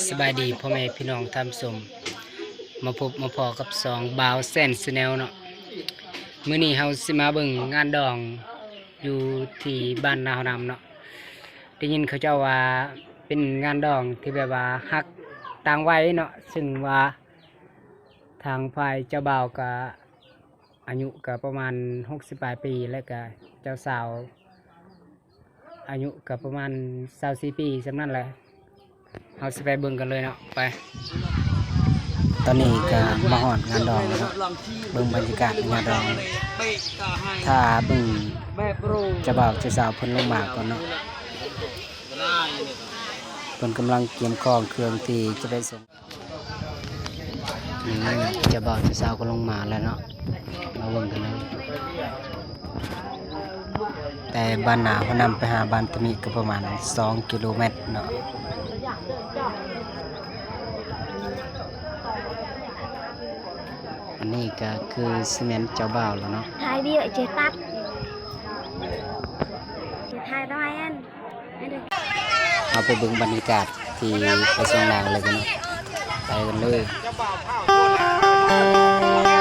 ສະບາຍດີພໍ່ແມ່ພີ່ນ້ອງທ່ານຜູ້ຊົມ ມາພົບມາພໍ້ກັບຊ່ອງບ່າວແຊນ Channel ເນາະ. ມື້ນີ້ເຮົາຊິມາເບິ່ງງານດອງຢູ່ທີ່ບ້ານນາຫົວນຳເນາະ. ໄດ້ຍິນເຂົາເຈົ້າວ່າເປັນງານດອງທີ່ແບບວ່າຮັກຕ່າງໄວເນາະ, ຊຶ່ງວ່າທາງຝ່າຍເຈົ້າບ່າວກະອາຍຸກະປະມານຫົກສິບປາຍປີ ແລະກະເຈົ້າສາວ ອາຍຸກະປະມານຊາວສີ່ປີ ສ່ຳນັ້ນແຫຼະ. ເຮົາຊິໄປເບິ່ງກັນເລີຍເນາະ ໄປ. ຕອນນີ້ກະມາຮອດງານດອງແລ້ວເນາະ, ເບິ່ງບັນຍາກາດງານດອງ ຖ້າເບິ່ງເຈົ້າບ່າວເຈົ້າສາວເພິ່ນລົງມາກ່ອນເນາະ. ເພິ່ນກຳລັງກຽມຂອງເຄື່ອງທີ່ຈະໄປສົ່ງ. ນີ້ເຈົ້າບ່າວເຈົ້າສາວກໍລົງມາແລ້ວເນາະ, ມາເບິ່ງກັນເລີຍ. ແຕ່ບ້ານນາຫົວນຳໄປຫາບ້ານຕະມິກໍປະມານສອງກິໂລແມັດເນາະ. ອັນນີ້ກໍຄືຊິແມ່ນເຈົ້າບ່າວແລ້ວເນາະ. ຖ່າຍວິດີໂອເຈຕັດ ເຮົາໄປເບິ່ງບັນຍາກາດທີ່ໄປສົ່ງນາງເລີຍກັນເນາະ, ໄປກັນເລີຍ.